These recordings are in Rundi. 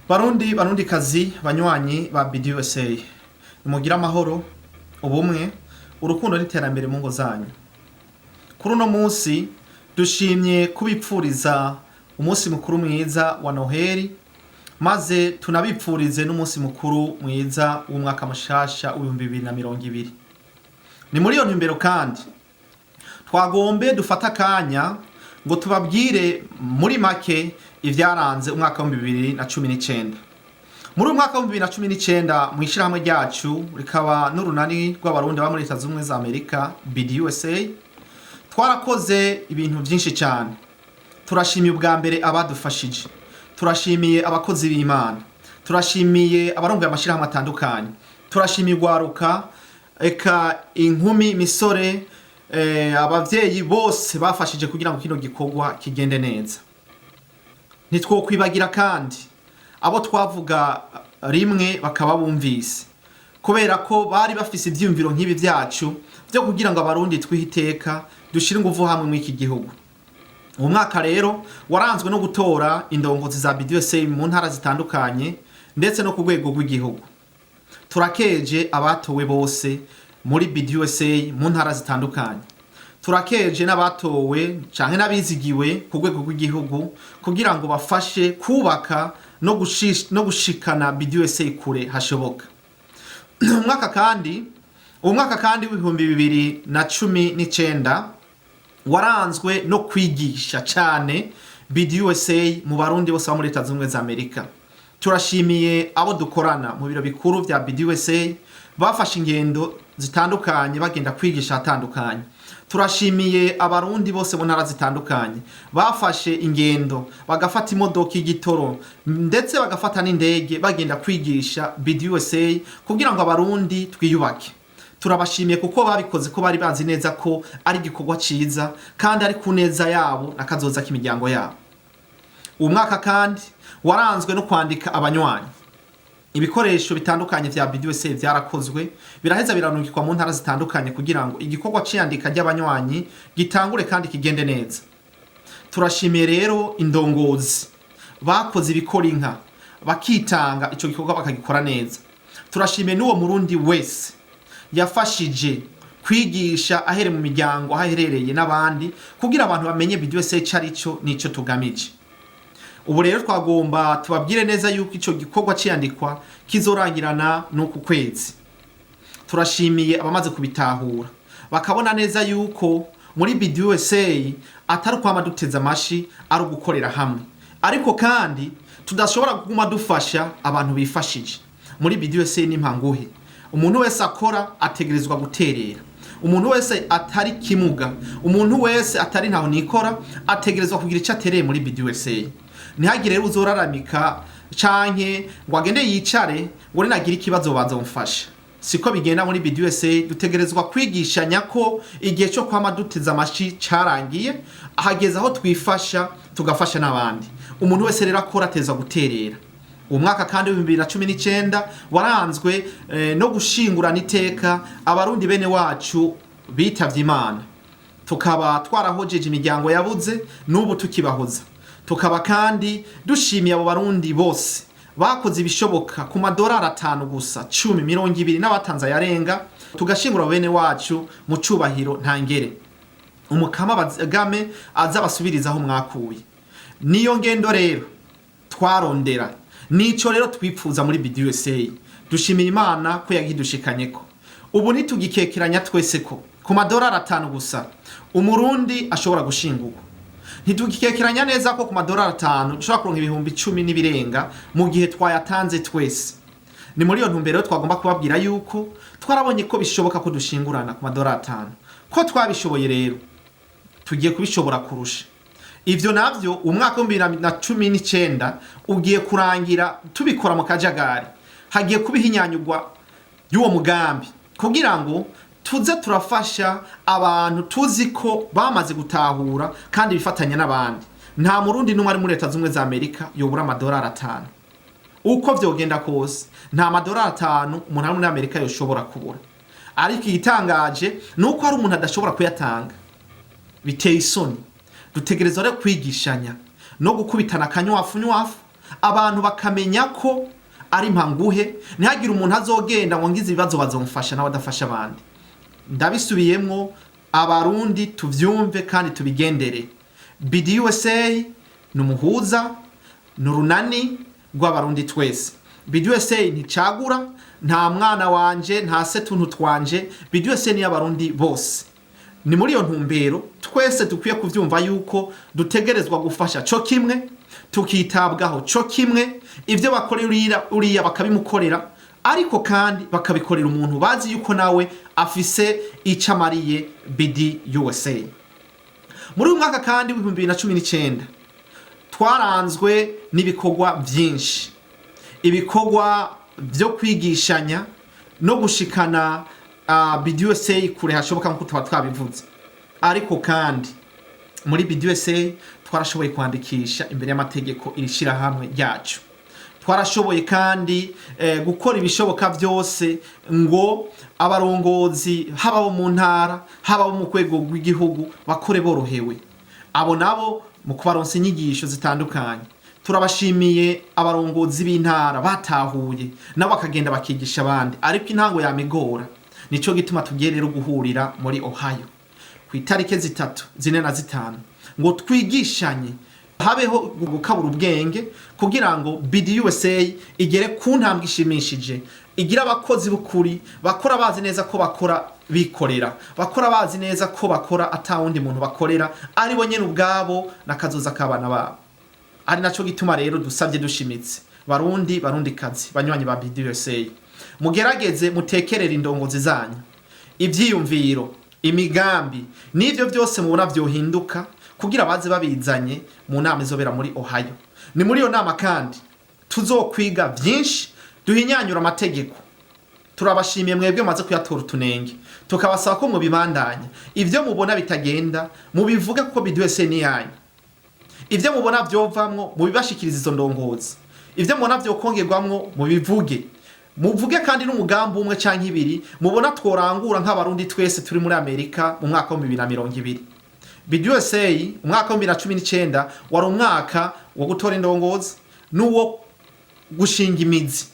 Barundi, barundikazi, banywanyi ba BDUSA, nimugire amahoro, ubumwe, urukundo n'iterambere mu ngo zanyu. Kuri uno munsi dushimye kubipfuriza umunsi mukuru mwiza wa Noheli, maze tunabipfurize n'umunsi mukuru mwiza w'umwaka mushasha w'2020. Ni muri iyo ntumbero kandi twagombe dufate akanya ngo tubabwire muri make ivyaranze umwaka w'2019. Muri uyu mwaka w'2019, mu ishirahamwe ryacu, rikaba n'urunani rw'Abarundi baba muri Leta Zunze Ubumwe za Amerika, BDUSA, twarakoze ibintu vyinshi cyane. Turashimiye ubwa mbere abadufashije, turashimiye abakozi b'Imana, turashimiye abarongoye amashirahamwe atandukanye, turashimiye urwaruka, eka inkumi, imisore, abavyeyi bose bafashije kugira ngo kino gikorwa kigende neza. Ntitwokwibagira kandi abo twavuga rimwe bakaba bumvise, kubera ko bari bafise ivyiyumviro nk'ibi vyacu vyo kugira ngo Abarundi twihe iteka, dushire inguvu hamwe muri iki gihugu. Uwo mwaka rero waranzwe no gutora indongozi za BDUSA mu ntara zitandukanye ndetse no ku rwego rw'igihugu. Turakeje abatowe bose muri BDUSA mu ntara zitandukanye, turakeje n'abatowe canke n'abizigiwe ku rwego rw'igihugu kugira ngo bafashe kubaka no gushikana BDUSA kure hashoboka. Umwaka kandi w'2019 waranzwe no kwigisha cane BDUSA mu Barundi bose bo muri Leta Zunze Ubumwe za Amerika. Turashimiye abo dukorana mu biro bikuru vya BDUSA bafashe ingendo zitandukanye bagenda kwigisha ahatandukanye. Turashimiye Abarundi bose mu ntara zitandukanye bafashe ingendo, bagafata imodoka y'igitoro, ndetse bagafata n'indege, bagenda kwigisha BDUSA kugira ngo Abarundi twiyubake. Turabashimiye kuko babikoze ko bari bazi neza ko ari igikorwa ciza kandi ari ku neza yabo n'akazoza k'imiryango yabo. Uwo mwaka kandi waranzwe no kwandika abanywanyi. Ibikoresho bitandukanye vya BDUSA vyarakozwe, biraheza biranungikwa mu ntara zitandukanye kugira ngo igikorwa c'iyandika ry'abanywanyi gitangure kandi kigende neza. Turashimiye rero indongozi bakoze ibikora inka, bakitanga, ico gikorwa bakagikora neza. Turashimiye n'uwo Murundi wese yafashije kwigisha ahere mu miryango aho aherereye n'abandi, kugira abantu bamenye BDUSA ico ari cyo n'ico tugamije. Ubu rero twagomba tubabwire neza yuko ico gikorwa c'iyandikwa kizorangirana n'uku kwezi. Turashimiye abamaze kubitahura, bakabona neza yuko muri BDUSA atari ukwama duteze amashi, ari ugukorera hamwe, ariko kandi tudashobora kuguma dufasha abantu bifashije. Muri BDUSA n'impanguhe, umuntu wese akora ategerezwa guterera. Umuntu wese atari kimuga, umuntu wese atari ntaho nikora, ategerezwa kugira icyo atereye muri BDUSA. Ntihagire rero uzoraramika canke ngo agende yicare ngo ninagira ikibazo bazomfasha. Siko bigenda muri BDUSA. Dutegerezwa kwigishanya ko igihe cyo kwama duteze amashi carangiye, hageze aho twifasha tugafasha n'abandi. Umuntu wese rero akora ateza guterera. Uwo mwaka kandi w'2019 waranzwe no gushingurana iteka Abarundi bene wacu bitavye Imana, tukaba twarahojeje imiryango yabuze, n'ubu tukibahoza. Tukaba kandi dushimiye abo Barundi bose bakoze ibishoboka ku madolari 5 gusa, 10, 20, n'abatanze ayarenga, tugashingura bene wacu mu cubahiro ntangere. Umukama bazigame, aza basubiriza aho mwakuye. Niyo ngendo rero twarondera, nico rero twipfuza muri BDUSA. Dushimiye Imana ko yagidushikanyeko. Ubu ntitugikekeranya twese ko ku madolari 5 gusa Umurundi ashobora gushingurwa. Ntitugikekeranya neza ko ku madolari 5 dushobora kuronka 10,000 n'ibirenga mu gihe twayatanze twese. Ni muri iyo ntumbero rero twagomba kubabwira yuko twarabonye ko bishoboka ko dushingurana ku madolari 5. Ko twabishoboye rero, tugiye kubishobora kurusha ivyo navyo. Umwaka w'2019 ugiye kurangira tubikora mu kajagari. Hagiye kuba ihinyanyurwa y'uwo mugambi kugira ngo tuze turafasha abantu tuzi ko bamaze gutahura kandi bifatanya n'abandi. Nta Murundi n'umwe ari muri Leta Zunze za Amerika yobura amadolari 5. Uko vyogenda kose, nta madolari 5 umuntu ari muri Amerika yoshobora kubura. Ariko igitangaje ni uko hari umuntu adashobora kuyatanga. Biteye isoni. Dutegerezwa rero kwigishanya no gukubitana akanywafu nywafu. Abantu bakamenya ko ari mpanguhe, ntihagire umuntu azogenda ngo ngize ibibazo bazomfasha, nawe adafasha abandi. Ndabisubiyemwo, Abarundi tuvyumve kandi tubigendere. BDUSA ni umuhuza, ni urunani rw'Abarundi twese. BDUSA nticagura, nta mwana wanje, nta se tuntu twanje. BDUSA ni y'Abarundi bose. Ni muri iyo ntumbero twese dukwiye kuvyumva yuko dutegerezwa gufasha co kimwe, tukitabwaho co kimwe. Ivyo bakorera uriya bakabimukorera, ariko kandi bakabikorera umuntu bazi yuko nawe afise ico amariye BDUSA. Muri uyu mwaka kandi w'2019 twaranzwe n'ibikorwa byinshi, ibikorwa byo kwigishanya no gushikana BDUSA kure hashoboka, nk'uko tuba twabivuze. Ariko kandi muri BDUSA twarashoboye kwandikisha imbere y'amategeko iri shirahamwe ryacu. Twarashoboye kandi gukora ibishoboka byose ngo abarongozi, haba abo mu ntara, haba abo mu rwego rw'igihugu, bakore borohewe. Abo nabo mu kubaronsa inyigisho zitandukanye. Turabashimiye abarongozi b'intara batahuye, nabo bakagenda bakigisha abandi. Ariko intango yamigora, nico gituma tugiye rero guhurira muri Ohio ku itariki 3, 4 na 5 ngo twigishanye, habeho gukabura ubwenge kugira ngo BDUSA igere ku ntambwe ishimishije, igira abakozi b'ukuri bakora bazi neza ko bakora bikorera, bakora bazi neza ko bakora ata wundi muntu bakorera, ari bo nyene ubwabo n'akazoza k'abana babo. Ari naco gituma rero dusabye dushimitse, Barundi, Barundi kazi, banywanyi ba BDUSA, mugerageze mutekerere indongozi zanyu ivyiyumviro, imigambi n'ivyo byose mubona vyohinduka, kugira baze babizanye mu nama izobera muri Ohio. Ni muri iyo nama kandi tuzokwiga vyinshi, duhinyanyura amategeko. Turabashimiye mwebwe mumaze kuyatora utunenge, tukabasaba ko mubibandanya. Ivyo mubona bitagenda mubivuge, kuko BDUSA ni yanyu. Ivyo mubona vyovamwo mubibashikiriza izo ndongozi, ivyo mubona vyokongerwamwo mubivuge. Muvuge kandi n'umugambi umwe canke ibiri mubona tworangura nk'Abarundi twese turi muri Amerika mu mwaka wa 2020. BDUSA umwaka wa 2019 wari umwaka wo gutora indongozi n'uwo gushinga imizi.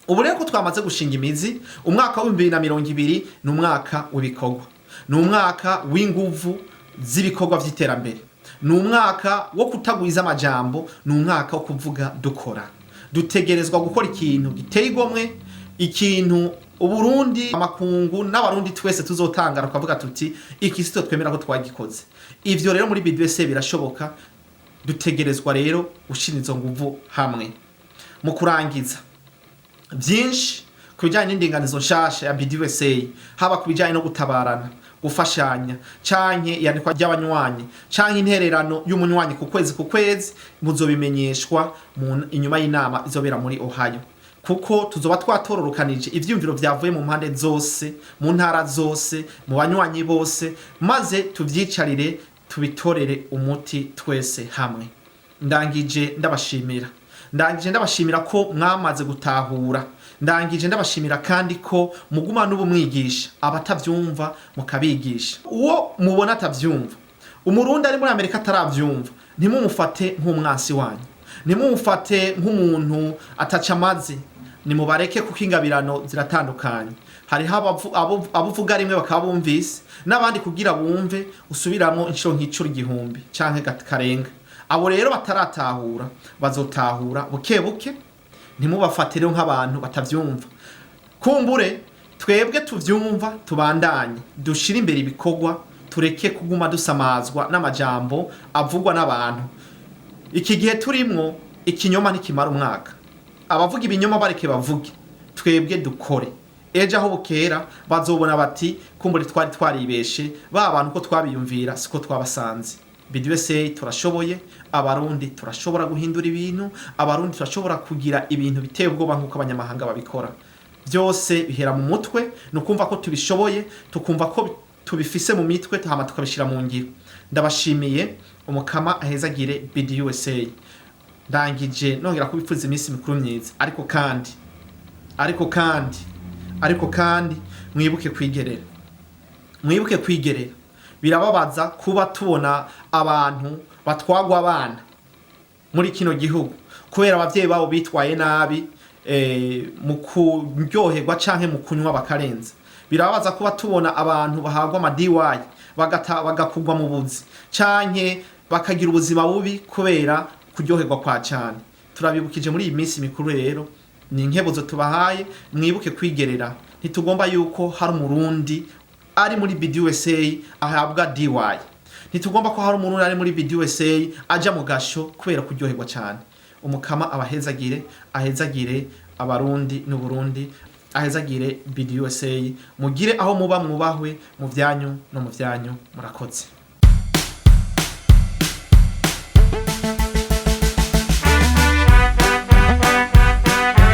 Ubu rero ko twamaze gushinga imizi, umwaka wa 2020 ni umwaka w'ibikorwa, ni umwaka w'inguvu z'ibikorwa vy'iterambere, ni umwaka wo kutagwiza amajambo, ni umwaka wo kuvuga dukora. Dutegerezwa gukora ikintu giteye igomwe, ikintu Uburundi, amakungu n'Abarundi twese tuzotangara tukavuga tuti: "Iki sitwe twemera ko twagikoze." Ivyo rero muri BDUSA birashoboka. Dutegerezwa rero gushira izo nguvu hamwe. Mu kurangiza, byinshi ku bijyanye n'indinganizo nshasha ya BDUSA, haba ku bijyanye no gutabarana, gufashanya, canke iyandikwa ry'abanywanyi, canke intererano y'umunywanyi ku kwezi ku kwezi, muzobimenyeshwa inyuma y'inama izobera muri Ohio, kuko tuzoba twatororokanije ivyiyumviro vyavuye mu mpande zose, mu ntara zose, mu banywanyi bose, maze tuvyicarire tubitorere umuti twese hamwe. Ndangije ndabashimira, ndangije ndabashimira ko mwamaze gutahura. Ndangije ndabashimira kandi ko muguma n'ubu mwigisha abatavyumva, mukabigisha. Uwo mubona atavyumva, Umurundi ari muri Amerika ataravyumva, ntimumufate nk'umwansi wanyu, ntimumufate nk'umuntu ataca amazi. Nimubareke, kuko ingabirano ziratandukanye. Hariho abo uvuga rimwe bakaba bumvise, n'abandi kugira bumve usubiramwo inshuro nk'icuro 1000 canke karenga. Abo rero bataratahura bazotahura buke buke. Ntimubafate rero nk'abantu batavyumva. Kumbure twebwe tuvyumva tubandanye dushire imbere ibikorwa, tureke kuguma dusamazwa n'amajambo avugwa n'abantu. Iki gihe turimwo, ikinyoma ntikimara umwaka. Abavuga ibinyoma bareke bavuge, twebwe dukore. Ejo aho bukera bazobona bati: "Kumbure twari twaribeshe, ba bantu ko twabiyumvira siko twabasanze." BDUSA turashoboye. Abarundi turashobora guhindura ibintu, Abarundi turashobora kugira ibintu biteye ubwoba nk'uko abanyamahanga babikora. Byose bihera mu mutwe, ni ukumva ko tubishoboye, tukumva ko tubifise mu mitwe, hama tukabishira mu ngiro. Ndabashimiye, Umukama ahezagire BDUSA. Ndangije nongera kubipfuza iminsi mikuru myiza, ariko kandi mwibuke kwigerera, mwibuke kwigerera. Birababaza kuba tubona abantu batwagwa abana muri kino gihugu. kubera abavyeyi babo bitwaye nabi mu kuryoherwa canke mu kunywa bakarenza. Birababaza kuba tubona abantu bahabwa ama DUI, bagata bagakugwa mu buzi canke bakagira ubuzima bubi kubera kuryoherwa kwa cane. Turabibukije muri iyi minsi mikuru rero, ni inkebuzo tubahaye, mwibuke kwigerera. Ntitugomba yuko hari Umurundi ari muri BDUSA ahabwa DUI. Ntitugomba ko hari umuntu ari muri BDUSA aja mu gasho kubera kuryoherwa cyane. Umukama abahezagire, ahezagire Abarundi n'Uburundi, ahezagire BDUSA. Mugire aho muba mwubahwe mu vyanyu no mu vyanyu. Murakoze.